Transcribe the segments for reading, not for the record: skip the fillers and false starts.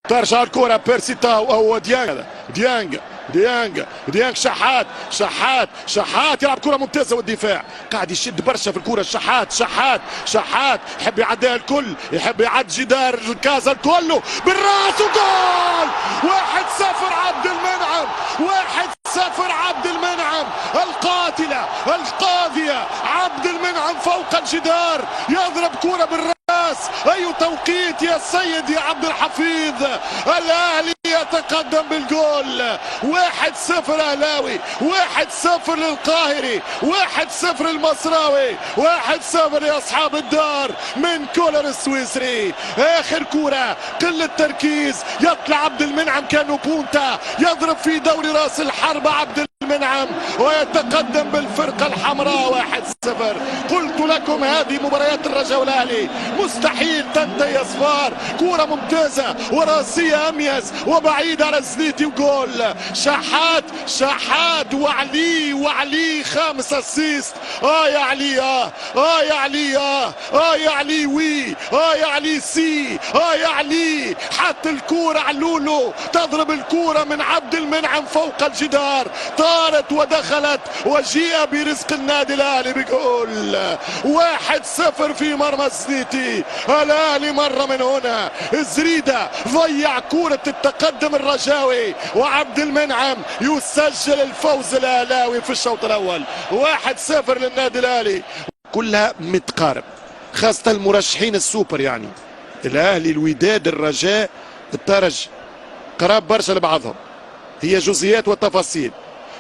ترجع الكرة بيرسي تاو او ديانج. ديانج ديانج ديانج، شحات شحات شحات يلعب كرة ممتازة، والدفاع قاعد يشد برشا في الكرة. شحات شحات شحات يحب يعديها الكل، يحب يعد جدار الكازا الكل بالراس، وجول! 1-0 عبد المنعم، 1-0 عبد المنعم، القاتلة القاضية، عبد المنعم فوق الجدار يضرب كرة بالراس. اي توقيت يا سيد يا عبد الحفيظ! الاهلي يتقدم بالجول، 1-0 اهلاوي، 1-0 للقاهري، 1-0 المصراوي، 1-0 لاصحاب الدار من كولر السويسري. اخر كرة قلة تركيز، يطلع عبد المنعم كانه بونتا، يضرب في دوري راس الحربة عبد المنعم ويتقدم بالفرقة الحمراء 1-0. قلت لكم هذه مباريات الرجاء والأهلي مستحيل تنتهي أصفار. كرة ممتازة وراسية أميز وبعيدة على الزنيتي وجول. شحات شحات وعلي، وعلي خامس assist. اه يا علي، اه اه يا علي، اه اه يا علي، oui، اه يا علي، si، اه يا علي. حط الكورة علولو، تضرب الكورة من عبد المنعم فوق الجدار، طارت ودخلت وجيء برزق النادي الاهلي بجول 1-0 في مرمى الزنيتي. الاهلي مرة من هنا. زريدة ضيع كرة التقدم الرجاوي، وعبد المنعم يسجل الفوز الاهلاوي في الشوط الاول، 1-0 للنادي الاهلي. كلها متقارب، خاصة المرشحين السوبر، يعني الاهلي، الوداد، الرجاء، الترجي، قراب برشا لبعضهم، هي جزئيات وتفاصيل.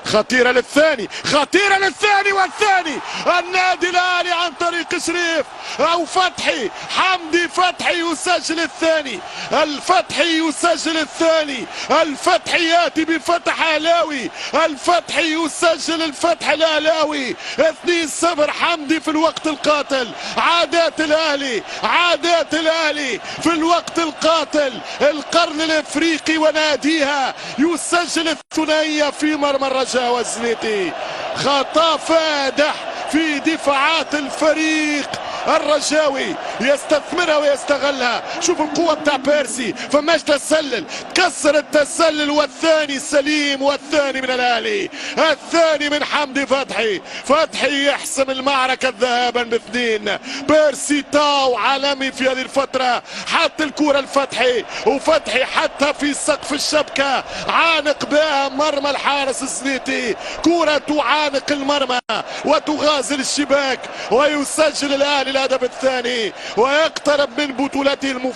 خطيرة للثاني، خطيرة للثاني، والثاني النادي الأهلي عن طريق شريف أو فتحي، حمدي فتحي يسجل الثاني، الفتحي يسجل الثاني، الفتحي يأتي بفتح أهلاوي، الفتحي يسجل الفتح الأهلاوي، 2-0 حمدي في الوقت القاتل. عادات الأهلي، عادات الأهلي في الوقت القاتل، القرن الإفريقي وناديها يسجل الثنائية في مرمى الرجاء والزنيتي. خطأ فادح في دفاعات الفريق الرجاوي يستثمرها ويستغلها. شوف القوة بتاع بيرسي، فماش تسلل، كسر التسلل، والثاني سليم، والثاني من الاهلي، الثاني من حمدي فتحي. فتحي يحسم المعركة ذهابا باثنين. بيرسي تاو عالمي في هذه الفترة، حط الكرة لفتحي وفتحي حطها في سقف الشبكة، عانق بها مرمى الحارس الزنيتي. كرة تعانق المرمى وتغازل الشباك، ويسجل الاهلي الهدف الثاني ويقترب من بطولته المفضلة.